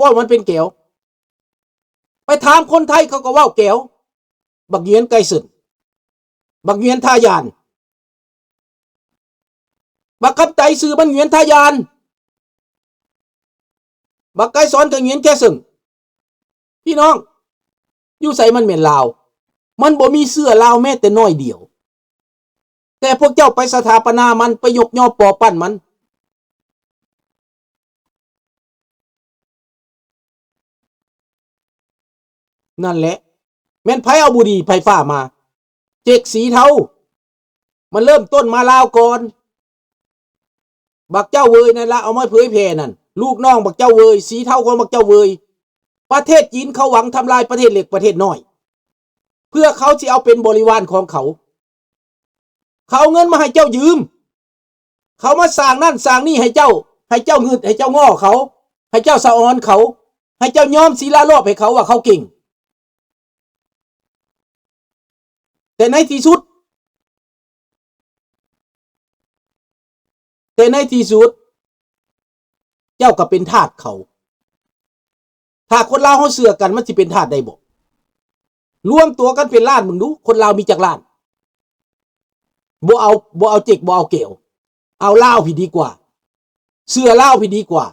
ເວົ້າມັນເປັນແກວ. ໄປຖາມຄົນໄທເຂົາກໍເວົ້າແກວ. ບັກຫງຽນໄກເຊິ່ນ ບັກຫງຽນທ່າຍານ ບັກຄຳໄຕຊື່ມັນຫງຽນທ່າຍານ ບັກໄກສອນກໍຫງຽນແກເຊິ່ງ. ພີ່ນ້ອງ ຢູ່ໃສມັນແມ່ນລາວ? ມັນບໍ່ມີເຊື້ອລາວແມ້ແຕ່ໜ້ອຍດຽວ. ແຕ່ພວກເຈົ້າໄປສະຖາປະນາມັນ ໄປຍົກຍໍປໍປັ້ນມັນ. ນັ້ນແຫຼະ ແມ່ນໃຜເອົາບຸຫຼີໄຟຟ້າມາ? ເຈັກສີເທົາ ມັນເລີ່ມຕົ້ນມາລາວກ່ອນ. ບັກເຈົ້າເຫວີຍນັ້ນລະເອົາມາເຜີຍແຜ່ນັ້ນ ລູກນ້ອງບັກເຈົ້າເຫວີຍ ສີເທົາຂອງບັກເຈົ້າເຫວີຍ. ປະເທດຈີນເຂົາຫວັງທຳລາຍປະເທດເລັກປະເທດນ້ອຍ ເພື່ອເຂົາຊິເອົາເປັນບໍລິວານຂອງເຂົາ. ເຂົາເອົາເງິນມາໃຫ້ເຈົ້າຢືມ ເຂົາມາສ້າງນັ້ນສ້າງນີ້ໃຫ້ເຈົ້າ ໃຫ້ເຈົ້າງຶດ ໃຫ້ເຈົ້າງໍ້ເຂົາ ໃຫ້ເຈົ້າສະອອນເຂົາ ໃຫ້ເຈົ້າຍອມສີລາລອບໃຫ້ເຂົາວ່າເຂົາເກັ່ງ. ແຕ່ໃນທີ່ສຸດ ແຕ່ໃນທີ່ສຸດ ເຈົ້າກໍເປັນທາດເຂົາ. ຖ້າຄົນລາວເຮົາເຊື່ອກັນ ມັນຊິເປັນທາດໄດ້ບໍ່? ລວມຕົວກັນເປັນລ້ານເບິ່ງດູ ຄົນລາວມີຈັກລ້ານ? ບໍ່ເອົາ ບໍ່ເອົາເຈັກ ບໍ່ເອົາແກວ ເອົາລາວພີ້ດີກວ່າ ເຊື່ອລາວພີ້ດີກວ່າ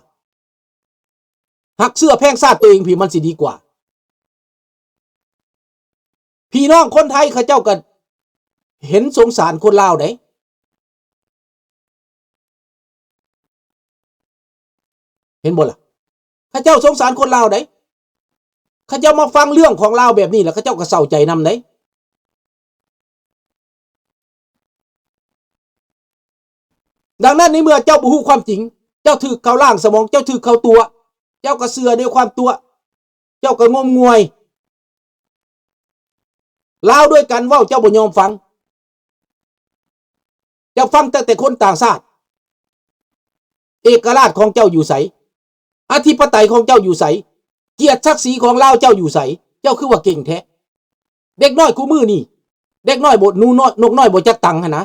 ຮັກເຊື້ອແພງຊາດຕົວເອງພີ້ ມັນຊິດີກວ່າ. ພີ່ນ້ອງຄົນໄທເຂົາເຈົ້າກໍເຫັນສົງສານຄົນລາວໃດ ເຫັນບໍ່ລະ? ເຂົາເຈົ້າສົງສານຄົນລາວໃດ ເຂົາເຈົ້າມາຟັງເລື່ອງຂອງລາວແບບນີ້ລະ ເຂົາເຈົ້າກໍເສົ້າໃຈນຳໃດ. ດັ່ງນັ້ນ ໃນເມື່ອເຈົ້າບໍ່ຮູ້ຄວາມຈິງ ເຈົ້າຖືກເຂົາລ້າງສະໝອງ ເຈົ້າຖືກເຂົາຕົວະ ເຈົ້າກໍເຊື່ອດ້ວຍຄວາມຕົວະ ເຈົ້າກໍງົມງວາຍ. ລາວດ້ວຍກັນເວົ້າເຈົ້າບໍ່ຍອມຟັງ ເຈົ້າຟັງແຕ່ ແຕ່ຄົນຕ່າງຊາດ. ເອກະລາດຂອງເຈົ້າຢູ່ໃສ? ອະທິປະໄຕຂອງເຈົ້າຢູ່ໃສ? ກຽດສັກສີຂອງລາວເຈົ້າຢູ່ໃສ? ເຈົ້າຄືວ່າເກັ່ງແທ້? ເດັກນ້ອຍຄູ່ມື້ນີ້ ເດັກນ້ອຍບໍ່ ໜູນ້ອຍ ນົກນ້ອຍບໍ່ຈັກຕັງຫັ້ນນະ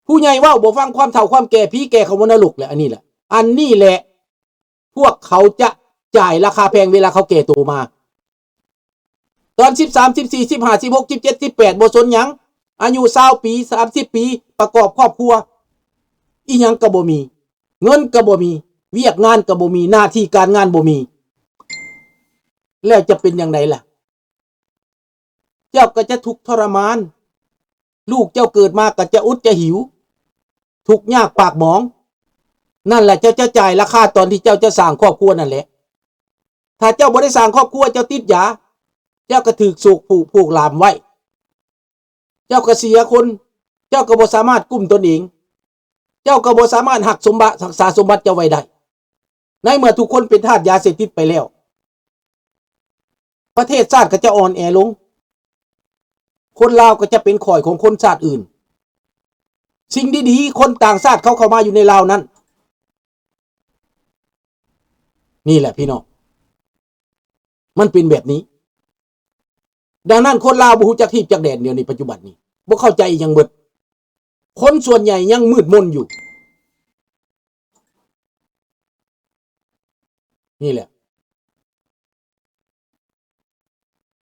ຜູ້ໃຫຍ່ເວົ້າບໍ່ຟັງ ຄວາມເຖົ້າຄວາມແກ່ ຜີແກ່ເຂົ້າມະນະລົກແຫຼະ. ອັນນີ້ແຫຼະ ອັນນີ້ແຫຼະ ພວກເຂົາຈະຈ່າຍລາຄາແພງເວລາເຂົາແກ່ໂຕມາ. ຕອນສິບສາມ ສິບສີ່ ສິບຫ້າ ສິບຫົກ ສິບເຈັດ ສິບແປດ ບໍ່ສົນຫຍັງ ອາຍຸຊາວປີ ສາມສິບປີ ປະກອບຄອບຄົວ ອີ່ຫຍັງກໍບໍ່ມີ ເງິນກໍບໍ່ມີ ວຽກງານກໍບໍ່ມີ ໜ້າທີ່ການງານບໍ່ມີ ແລ້ວຈະເປັນຈັ່ງໃດລະ? ເຈົ້າກໍຈະທຸກທໍລະມານ ລູກເຈົ້າເກີດມາກໍຈະອົດຈະຫິວ ທຸກຍາກປາກໝອງ. ນັ້ນແຫຼະ ເຈົ້າຈະຈ່າຍລາຄາຕອນທີ່ເຈົ້າຈະສ້າງຄອບຄົວນັ້ນແຫຼະ. ຖ້າເຈົ້າບໍ່ໄດ້ສ້າງຄອບຄົວ ເຈົ້າຕິດຢາ ເຈົ້າກໍຖືກໂສກຜູກຜູກຫຼາມໄວ້ ເຈົ້າກໍເສຍຄົນ ເຈົ້າກໍບໍ່ສາມາດກຸ້ມຕົນເອງ ເຈົ້າກໍບໍ່ສາມາດຮັກສົມບັດ ຮັກສາສົມບັດເຈົ້າໄວ້ໄດ້. ໃນເມື່ອທຸກຄົນເປັນທາດຢາເສບຕິດໄປແລ້ວ ປະເທດຊາດກໍຈະອ່ອນແອລົງ ຄົນລາວກໍຈະເປັນຂ້ອຍຂອງຄົນຊາດອື່ນ. ສິ່ງດີໆ ຄົນຕ່າງຊາດເຂົາເຂົ້າມາຢູ່ໃນລາວນັ້ນ ນີ້ແຫຼະພີ່ນ້ອງ ມັນເປັນແບບນີ້. ດັ່ງນັ້ນ ຄົນລາວບໍ່ຮູ້ຈັກຮີບຈັກແດນ ດຽວນີ້ປັດຈຸບັນນີ້ ບໍ່ເຂົ້າໃຈອີ່ຫຍັງເບິດ ຄົນສ່ວນໃຫຍ່ຍັງມືດມົນຢູ່. ນີ້ແຫຼະ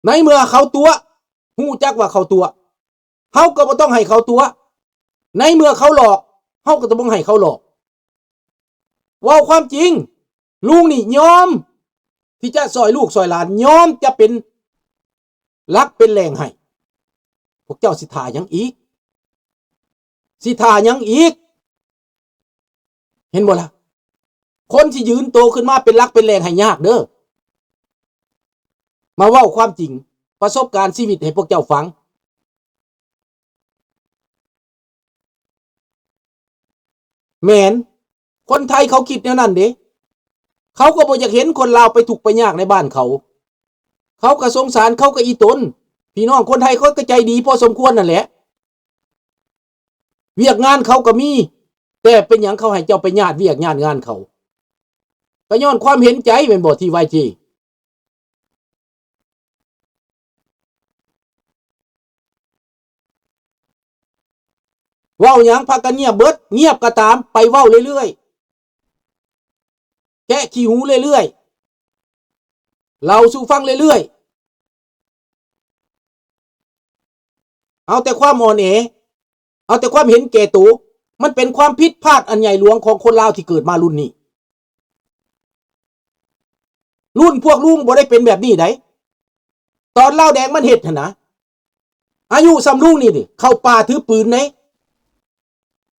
ໃນເມື່ອເຂົາຕົວະ ຮູ້ຈັກວ່າເຂົາຕົວະ ເຮົາກໍບໍ່ຕ້ອງໃຫ້ເຂົາຕົວະ ໃນເມື່ອເຂົາຫຼອກ ເຮົາກໍຕ້ອງບໍ່ໃຫ້ເຂົາຫຼອກ. ເວົ້າຄວາມຈິງ ລຸງນີ້ຍອມທີ່ຈະຊ່ອຍລູກຊ່ອຍຫຼານ ຍອມຈະເປັນຫຼັກເປັນແຫຼ່ງໃຫ້. ພວກເຈົ້າຊິຖ້າຫຍັງອີກ? ຊິຖ້າຫຍັງອີກ? ເຫັນບໍ່ລະ? ຄົນທີ່ຢືນໂຕຂຶ້ນມາເປັນຫຼັກເປັນແຫຼ່ງໃຫ້ຍາກເດີ້. ມາເວົ້າຄວາມຈິງ ປະສົບການຊີວິດໃຫ້ພວກເຈົ້າຟັງ. ແມ່ນ ຄົນໄທເຂົາຄິດແນວນັ້ນເດ້. ເຂົາກໍບໍ່ຢາກເຫັນຄົນລາວໄປທຸກໄປຍາກໃນບ້ານເຂົາ. ເຂົາກໍສົງສານ ເຂົາກໍອີ່ຕົນ. ພີ່ນ້ອງຄົນໄທເຂົາກໍໃຈດີພໍສົມຄວນນັ້ນແຫຼະ. ວຽກງານເຂົາກໍມີ, ແຕ່ເປັນຫຍັງເຂົາໃຫ້ເຈົ້າໄປຍາດວຽກຍາດງານເຂົາ? ກໍຍ້ອນຄວາມເຫັນໃຈແມ່ນບໍ່ ທີ ວາຍ ເຈ? ເວົ້າຫຍັງພາກັນງຽບເບິດ, ງຽບກໍຕາມ, ໄປເວົ້າເລື້ອຍໆ. ແກະຂີ້ຫູເລື້ອຍໆ ເລົ່າສູ່ຟັງເລື້ອຍໆ ເອົາແຕ່ຄວາມອ່ອນແອ ເອົາແຕ່ຄວາມເຫັນແກ່ໂຕ. ມັນເປັນຄວາມຜິດພາດອັນໃຫຍ່ຫຼວງຂອງຄົນລາວທີ່ເກີດມາລຸ້ນນີ້. ລຸ້ນພວກລຸງບໍ່ໄດ້ເປັນແບບນີ້ໃດ໋ ຕອນລາວແດງມັນເຮັດຫັ້ນນະ. ອາຍຸສ່ຳລຸງນີ້ນີ້ ເຂົ້າປ່າຖືປືນເດ້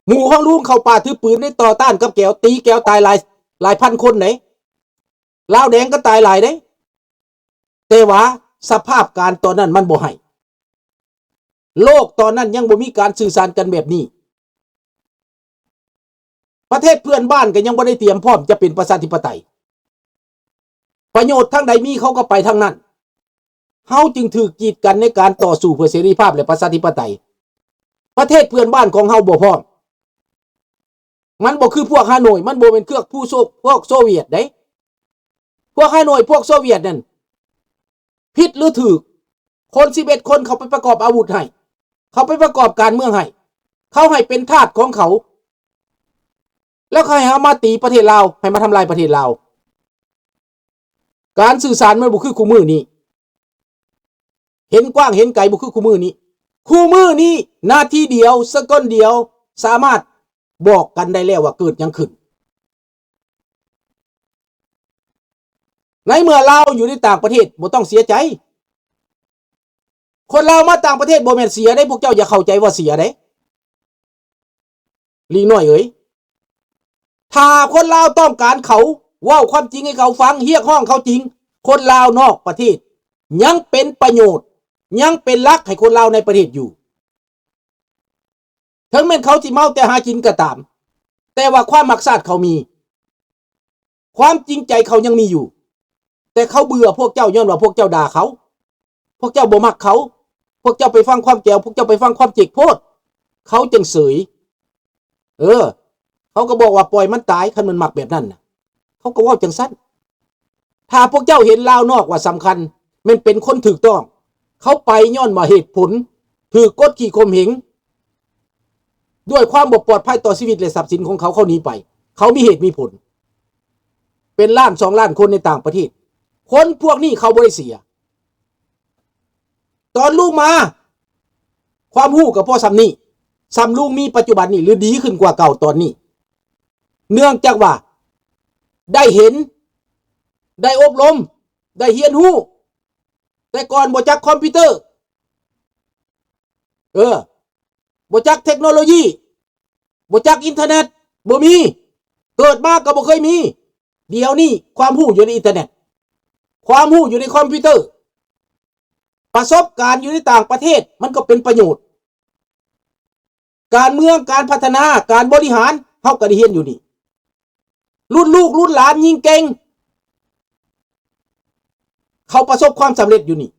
ໝູ່ຂອງລຸງເຂົ້າປ່າຖືປືນເດ້ ຕໍ່ຕ້ານກັບແກວ ຕີແກວຕາຍຫຼາຍ ຫຼາຍພັນຄົນເດ້ ລາວແດງກໍຕາຍຫຼາຍເດ້. ແຕ່ວ່າສະພາບການຕອນນັ້ນມັນບໍ່ໃຫ້ ໂລກຕອນນັ້ນຍັງບໍ່ມີການສື່ສານກັນແບບນີ້. ປະເທດເພື່ອນບ້ານກໍຍັງບໍ່ໄດ້ຕຽມພ້ອມຈະເປັນປະຊາທິປະໄຕ. ປະໂຫຍດທາງໃດມີເຂົາກໍໄປທາງນັ້ນ. ເຮົາຈຶ່ງຖືກກີດກັນໃນການຕໍ່ສູ້ເພື່ອເສລີພາບ ແລະ ປະຊາທິປະໄຕ. ປະເທດເພື່ອນບ້ານຂອງເຮົາບໍ່ພ້ອມ. ມັນບໍ່ຄືພວກຮາໂນຍ, ມັນບໍ່ແມ່ນເຄືອກຜູ້ໂຊ ພວກໂຊວຽດເດ້. ພວກຮາໂນຍ, ພວກໂຊວຽດນັ້ນ ຜິດຫຼືຖືກ, ຄົນສິບເອັດຄົນເຂົາໄປປະກອບອາວຸດໃຫ້, ເຂົາໄປປະກອບການເມືອງໃຫ້, ເຂົາໃຫ້ເປັນທາດຂອງເຂົາ, ແລ້ວເຂົາໃຫ້ເຮົາມາຕີປະເທດລາວ, ໃຫ້ມາທຳລາຍປະເທດລາວ. ການສື່ສານມັນບໍ່ຄືຄູ່ມື້ນີ້, ເຫັນກວ້າງເຫັນໄກບໍ່ຄືຄູ່ມື້ນີ້. ຄູ່ມື້ນີ້ນາທີດຽວ, ເຊີໂກນດຽວ ສາມາດບອກກັນໄດ້ແລ້ວວ່າເກີດຫຍັງຂຶ້ນ. ໃນເມື່ອລາວຢູ່ໃນຕ່າງປະເທດບໍ່ຕ້ອງເສຍໃຈ. ຄົນລາວມາຕ່າງປະເທດບໍ່ແມ່ນເສຍເດ້, ພວກເຈົ້າຢ່າເຂົ້າໃຈວ່າເສຍເດ້ ລີ້ນ້ອຍເອີຍ. ຖ້າຄົນລາວຕ້ອງການເຂົາ, ເວົ້າຄວາມຈິງໃຫ້ເຂົາຟັງ, ຮຽກຮ້ອງເຂົາຈິງ, ຄົນລາວນອກປະເທດຍັງເປັນປະໂຫຍດ, ຍັງເປັນຫຼັກໃຫ້ຄົນລາວໃນປະເທດຢູ່. ເຖິງແມ່ນເຂົາຊິເມົາແຕ່ຫາກິນກໍຕາມ, ແຕ່ວ່າຄວາມຮັກຊາດເຂົາມີ, ຄວາມຈິງໃຈເຂົາຍັງມີຢູ່. ແຕ່ເຂົາເບື່ອພວກເຈົ້າ ຍ້ອນວ່າພວກເຈົ້າດ່າເຂົາ, ພວກເຈົ້າບໍ່ມັກເຂົາ, ພວກເຈົ້າໄປຟັງຄວາມແກວ, ພວກເຈົ້າໄປຟັງຄວາມເຈັກໂພດ, ເຂົາຈຶ່ງເສີຍ. ເອີ, ເຂົາກໍບອກວ່າປ່ອຍມັນຕາຍ, ຄັນມັນມັກແບບນັ້ນນະ, ເຂົາກໍເວົ້າຈັ່ງຊັ້ນ. ຖ້າພວກເຈົ້າເຫັນລາວນອກວ່າສຳຄັນ, ແມ່ນເປັນຄົນຖືກຕ້ອງ, ເຂົາໄປຍ້ອນວ່າເຫດຜົນ, ຖືກກົດຂີ່ຂົ່ມເຫງ, ດ້ວຍຄວາມບໍ່ປອດໄພຕໍ່ຊີວິດ ແລະ ຊັບສິນຂອງເຂົາ, ເຂົາໜີໄປ, ເຂົາມີເຫດມີຜົນ. ເປັນລ້ານສອງລ້ານຄົນໃນຕ່າງປະເທດ, ຄົນພວກນີ້ເຂົາບໍ່ໄດ້ເສຍ. ຕອນລຸງມາ, ຄວາມຮູ້ກໍພໍສ່ຳນີ້, ສ່ຳລຸງມີປັດຈຸບັນນີ້ ຫຼື ດີຂຶ້ນກວ່າເກົ່າຕອນນີ້, ເນື່ອງຈາກວ່າໄດ້ເຫັນ, ໄດ້ອົບຮົມ, ໄດ້ຮຽນຮູ້. ແຕ່ກ່ອນບໍ່ຈັກຄອມພິວເຕີ, ເອີ, ບໍ່ຈັກເທັກໂນໂລຢີ, ບໍ່ຈັກອິນເຕີເນັດ, ບໍ່ມີ, ເກີດມາກໍບໍ່ເຄີຍມີ. ດຽວນີ້ຄວາມຮູ້ຢູ່ໃນອິນເຕີເນັດ, ຄວາມຮູ້ຢູ່ໃນຄອມພິວເຕີ, ປະສົບການຢູ່ໃນຕ່າງປະເທດ ມັນກໍເປັນປະໂຫຍດ. ການເມືອງ, ການພັດທະນາ, ການບໍລິຫານ, ເຮົາກໍໄດ້ຮຽນຢູ່ນີ້. ລຸ້ນລູກລຸ້ນຫຼານຍິ່ງເກັ່ງ, ເຂົາປະສົບຄວາມສຳເລັດຢູ່ນີ້.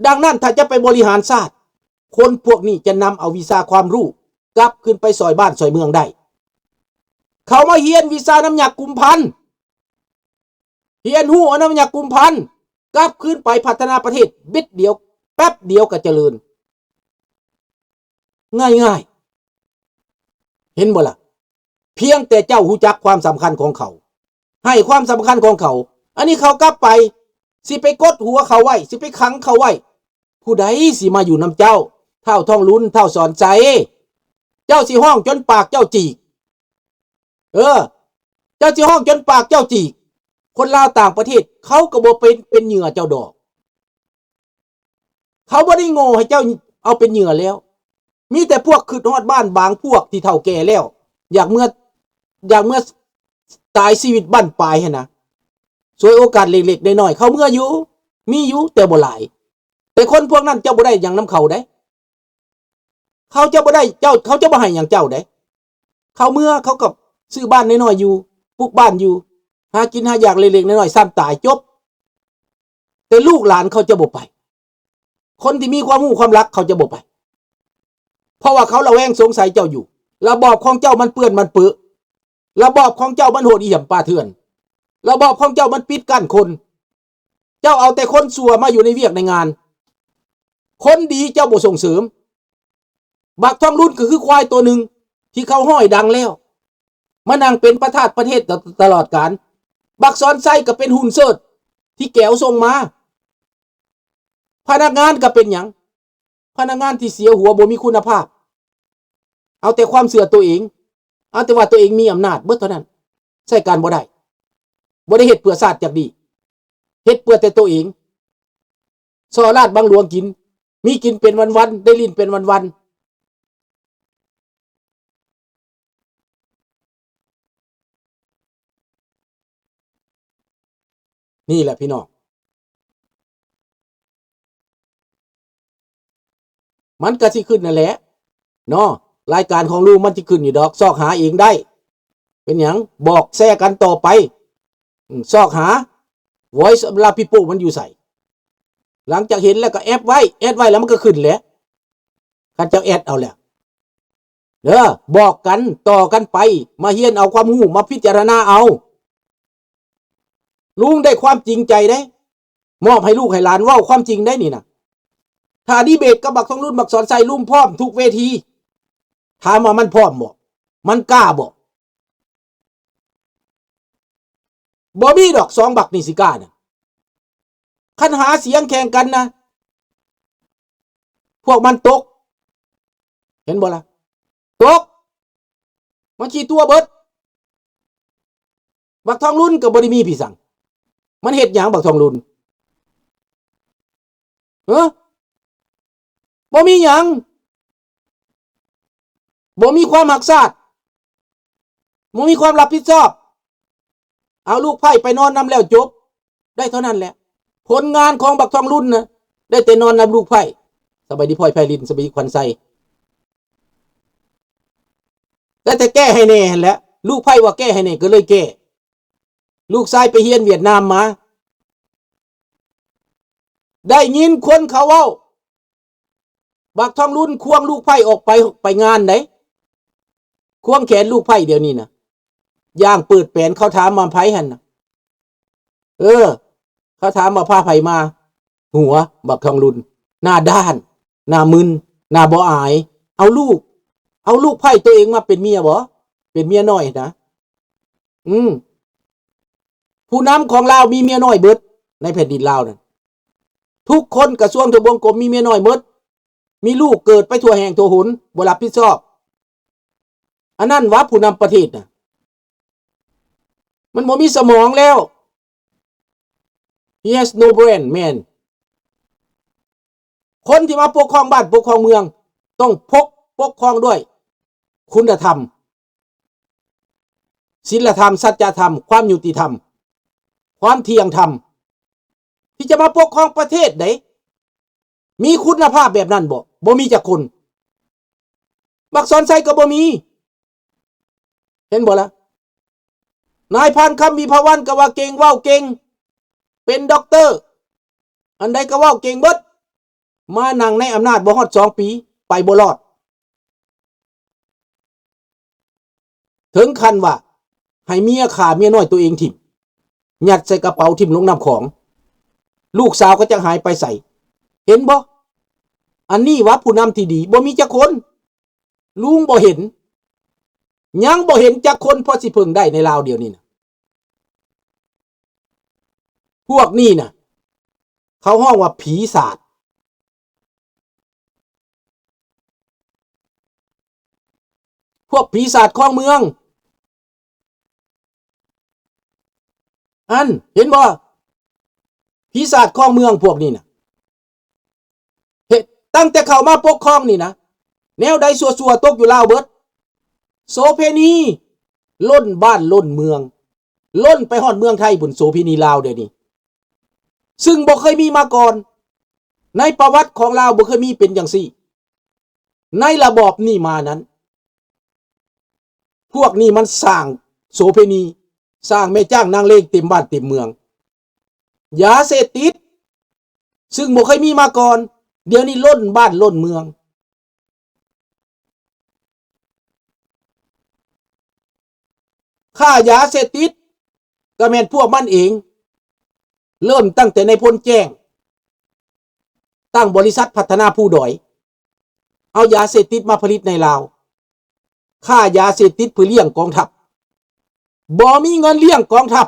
ດັ່ງນັ້ນ, ຖ້າຈະໄປບໍລິຫານຊາດ, ຄົນພວກນີ້ຈະນຳເອົາວິຊາຄວາມຮູ້ກັບຄືນໄປຊ່ອຍບ້ານຊ່ອຍເມືອງໄດ້. ເຂົາມາຮຽນວິຊານຳຫຍັກກຸມພັນ, ຮຽນຮູ້ເອົານຳຫຍັກກຸມພັນ, ກັບຄືນໄປພັດທະນາປະເທດ, ບິດດຽວ, ແປັບດຽວກໍຈະເລີນ. ງ່າຍໆ. ເຫັນບໍ່ລະ? ພຽງແຕ່ເຈົ້າຮູ້ຈັກຄວາມສຳຄັນຂອງເຂົາ, ໃຫ້ຄວາມສຳຄັນຂອງເຂົາ. ອັນນີ້ເຂົາກັບໄປ, ຊິໄປກົດຫົວເຂົາໄວ້, ຊິໄປຂັງເຂົາໄວ້. ຜູ້ໃດຊິມາຢູ່ນຳເຈົ້າ? ທ້າວທອງລຸນ, ທ້າວສອນໄຊ, ເຈົ້າຊິຮ້ອງຈົນປາກເຈົ້າຈີກ. ເອີ, ເຈົ້າຊິຮ້ອງຈົນປາກເຈົ້າຈີກ. ຄົນລາວຕ່າງປະເທດ ເຂົາກໍບໍ່ເປັນ, ເປັນເຫຍື່ອເຈົ້າດອກ. ເຂົາບໍ່ໄດ້ໂງ່ໃຫ້ເຈົ້າເອົາເປັນເຫຍື່ອແລ້ວ. ມີແຕ່ພວກຄຶດຮອດບ້ານບາງພວກທີ່ເຖົ້າແກ່ແລ້ວ, ຢາກເມືອ, ຢາກເມືອຕາຍຊີວິດບັ້ນປາຍຫັ້ນນະ. ສວຍໂອກາດເລັກໆນ້ອຍໆ ເຂົາເມືອຢູ່, ມີຢູ່ແຕ່ບໍ່ຫຼາຍ. ແຕ່ຄົນພວກນັ້ນເຈົ້າບໍ່ໄດ້ຫຍັງນຳເຂົາເດ້. ເຂົາຈະບໍ່ໄດ້ເຈົ້າ, ເຂົາຈະບໍ່ໃຫ້ຫຍັງເຈົ້າເດ້. ເຂົາເມືອ, ເຂົາກໍຊື້ບ້ານນ້ອຍໆຢູ່, ປຸກບ້ານຢູ່, ຫາກິນຫາຢາກເລັກໆນ້ອຍໆ ຊ້ຳຕາຍ, ຈົບ. ແຕ່ລູກຫຼານເຂົາຈະບໍ່ໄປ. ຄົນທີ່ມີຄວາມຮູ້ຄວາມລັກເຂົາຈະບໍ່ໄປ. ເພາະວ່າເຂົາລະແວງສົງໄສເຈົ້າຢູ່. ລະບອບຂອງເຈົ້າມັນເປື້ອນມັນເປິ. ລະບອບຂອງເຈົ້າມັນໂຫດຫ້ຽມປ່າເຖື່ອນ. ລະບອບຂອງເຈົ້າມັນປິດກັ້ນຄົນ. ເຈົ້າເອົາແຕ່ຄົນຊົ່ວມາຢູ່ໃນວຽກໃນງານ. ຄົນດີເຈົ້າບໍ່ສົ່ງເສີມ. ບັກທອງລຸນກໍຄືຄວາຍໂຕໜຶ່ງທີ່ເຂົາຮ້ອຍດັງແລ້ວ. ມານັ່ງເປັນປະທານປະເທດຕະ ຕະຫຼອດການ. ບັກສອນໄຊກໍເປັນຫຸ່ນເສີດທີ່ແກວສົ່ງມາ. ພະນັກງານກໍເປັນຫຍັງ? ພະນັກງານທີ່ເສຍຫົວ ບໍ່ມີຄຸນນະພາບ, ເອົາແຕ່ຄວາມເຊື່ອໂຕເອງ, ເອົາແຕ່ວ່າໂຕເອງມີອຳນາດເບິດເທົ່ານັ້ນ, ໃຊ້ການບໍ່ໄດ້, ບໍ່ໄດ້ເຮັດເພື່ອຊາດຈັກດີ້, ເຮັດເພື່ອແຕ່ໂຕເອງ, ສໍ້ລາດບັງຫຼວງກິນ, ມີກິນເປັນວັນໆ, ໄດ້ຫຼິ້ນເປັນວັນໆ. ນີ້ແຫຼະພີ່ນ້ອງ, ມັນກະຊິຂຶ້ນນັ້ນແຫຼະເນາະ, ລາຍການຂອງລຸງມັນຊິຂຶ້ນຢູ່ດອກ, ຊອກຫາເອງໄດ້. ເປັນຫຍັງ? ບອກແຊກັນຕໍ່ໄປ. ອືມ ຊອກຫາ Voice of the People ມັນຢູ່ໃສ? ຫຼັງຈາກເຫັນແລ້ວກໍແອັດໄວ້, ແອັດໄວ້ແລ້ວມັນກໍຂຶ້ນແຫຼະ, ຄັນເຈົ້າແອັດເອົາແລ້ວ. ເດີ ບອກກັນ ຕໍ່ກັນໄປ, ມາຮຽນເອົາຄວາມຮູ້, ມາພິຈາລະນາເອົາ. ລຸງໄດ້ຄວາມຈິງໃຈເດ້, ມອບໃຫ້ລູກໃຫ້ຫຼານເວົ້າຄວາມຈິງໄດ້ນີ້ນະ. ຖ້າດີເບດກັບບັກທອງລຸນ ບັກສອນໄຊ, ລຸງພ້ອມທຸກເວທີ. ຖາມວ່າມັນພ້ອມບໍ່? ມັນກ້າບໍ່? ບໍ່ມີດອກສອງບັກນີ້ຊິກ້ານະ. ຄັນຫາສຽງແຂ່ງກັນນະ ພວກມັນຕົກ, ເຫັນບໍ່ລະ? ຕົກ, ມັນຂີ້ຕົວະເບິດ. ບັກທອງລຸນກໍບໍ່ໄດ້ມີພິສັງ, ມັນເຮັດຫຍັງບັກທອງລຸນ? ເອີ ບໍ່ມີຫຍັງ, ບໍ່ມີຄວາມຮັກຊາດ, ບໍ່ມີຄວາມຮັບຜິດຊອບ. ເອົາລູກໃພ້ໄປນອນນຳແລ້ວຈົບ, ໄດ້ເທົ່ານັ້ນແຫຼະ. ຜົນງານຂອງບັກທອງລຸນນະ ໄດ້ແຕ່ນອນນຳລູກໃພ້. ສະບາຍດີ ພອຍໄພລິນ, ສະບາຍດີ ຂວັນໄຊ. ໄດ້ແຕ່ແກ້ໃຫ້ແດ່ຫັ້ນແຫຼະ, ລູກໃພ້ວ່າແກ້ໃຫ້ແດ່ກໍເລີຍແກ້. ລູກຊາຍໄປຮຽນຫວຽດນາມມາ, ໄດ້ຍິນຄົນເຂົາເວົ້າ ບັກທອງລຸນຄວງລູກໃພ້ອອກໄປ ໄປງານໃດ, ຄວງແຂນລູກໃພ້ດຽວນີ້ນະ, ຢ່າງເປີດແປນ. ເຂົາຖາມວ່າໃຜຫັ້ນນະ? ເອີ ເຂົາຖາມວ່າພາໃຜມາ? ຫົວບັກທອງລຸນ, ໜ້າດ້ານ, ໜ້າມຶນ, ໜ້າບໍ່ອາຍ. ເອົາລູກ, ເອົາລູກໃພ້ໂຕເອງມາເປັນເມຍບໍ? ເປັນເມຍນ້ອຍນະ. ອືມ ຜູ້ນຳຂອງລາວມີເມຍນ້ອຍເບິດ, ໃນແຜ່ນດິນລາວນັ້ນ ທຸກຄົນ ກະຊວງທະບວງກົມມີເມຍນ້ອຍເໝິດ, ມີລູກເກີດໄປທົ່ວແຫ່ງທົ່ວຫົນ ບໍ່ຮັບຜິດຊອບ. ອັນນັ້ນຫວາ ຜູ້ນຳປະເທດນະ ມັນບໍ່ມີສະໝອງແລ້ວ. He has no brain, man. ຄົນທີ່ມາປົກຄອງບ້ານປົກຄອງເມືອງ ຕ້ອງປົກ ປົກຄອງດ້ວຍຄຸນນະທຳ, ສິນລະທຳ, ສັດຈະທຳ, ຄວາມຍຸຕິທຳ, ຄວາມທ່ຽງທຳ ທີ່ຈະມາປົກຄອງປະເທດໃດ. ມີຄຸນນະພາບແບບນັ້ນບໍ່? ບໍ່ມີຈັກຄົນ. ບັກສອນໄຊກໍບໍ່ມີ. ເຫັນບໍ່ລະ? ນາຍພານຄຳ ວິພາວັນ ກໍວ່າເກັ່ງ, ເວົ້າເກັ່ງ, ເປັນດັອກເຕີ, ອັນໃດກໍເວົ້າເກັ່ງເບິດ. ມານັ່ງໃນອຳນາດບໍ່ຮອດສອງປີ ໄປບໍ່ລອດ. ເຖິງຂັ້ນວ່າໃຫ້ເມຍຂ້າເມຍນ້ອຍຕົວເອງຖິ້ມ, ຍັດໃສ່ກະເປົາຖິ້ມລົງນ້ຳຂອງ, ລູກສາວກໍຈັກຫາຍໄປໃສ. ເຫັນບໍ່? ອັນນີ້ຫວາ ຜູ້ນຳທີ່ດີ ບໍ່ມີຈັກຄົນ. ລຸງບໍ່ເຫັນ, ຍັງບໍ່ເຫັນຈັກຄົນພໍຊິເພິ່ງໄດ້ໃນລາວດຽວນີ້ນະ. ພວກນີ້ນະ ເຂົາຮ້ອງວ່າຜີສາດ. ພວກຜີສາດຄອງເມືອງ ອັນ ເຫັນບໍ່? ຜີສາດຄອງເມືອງພວກນີ້ນະ ເຮັດ ຕັ້ງແຕ່ເຂົ້າມາປົກຄອງນີ້ນະ ແນວໃດຊົ່ວໆຕົກຢູ່ລາວເບິດ. ໂສເພນີລົ້ນບ້ານລົ້ນເມືອງ, ລົ້ນໄປຮອດເມືອງໄທພຸ້ນ ໂສເພນີລາວດຽວນີ້. ຊຶ່ງບໍ່ເຄີຍມີມາກ່ອນ, ໃນປະຫວັດຂອງລາວບໍ່ເຄີຍມີເປັນຈັ່ງຊີ້. ໃນລະບອບນີ້ມານັ້ນ ພວກນີ້ມັນສ້າງໂສເພນີ, ສ້າງແມ່ຈ້າງນາງເລງເຕັມບ້ານເຕັມເມືອງ. ຢາເສບຕິດ ຊຶ່ງບໍ່ເຄີຍມີມາກ່ອນ, ດຽວນີ້ລົ້ນບ້ານລົ້ນເມືອງ. ຄ້າຢາເສບຕິດກໍແມ່ນພວກມັນເອງ, ເລີ່ມຕັ້ງແຕ່ນາຍພົນແຈ້ງ ຕັ້ງບໍລິສັດພັດທະນາພູດອຍ, ເອົາຢາເສບຕິດມາຜະລິດໃນລາວ, ຄ້າຢາເສບຕິດເພື່ອລ້ຽງກອງທັບ. ບໍ່ມີເງິນລ້ຽງກອງທັບ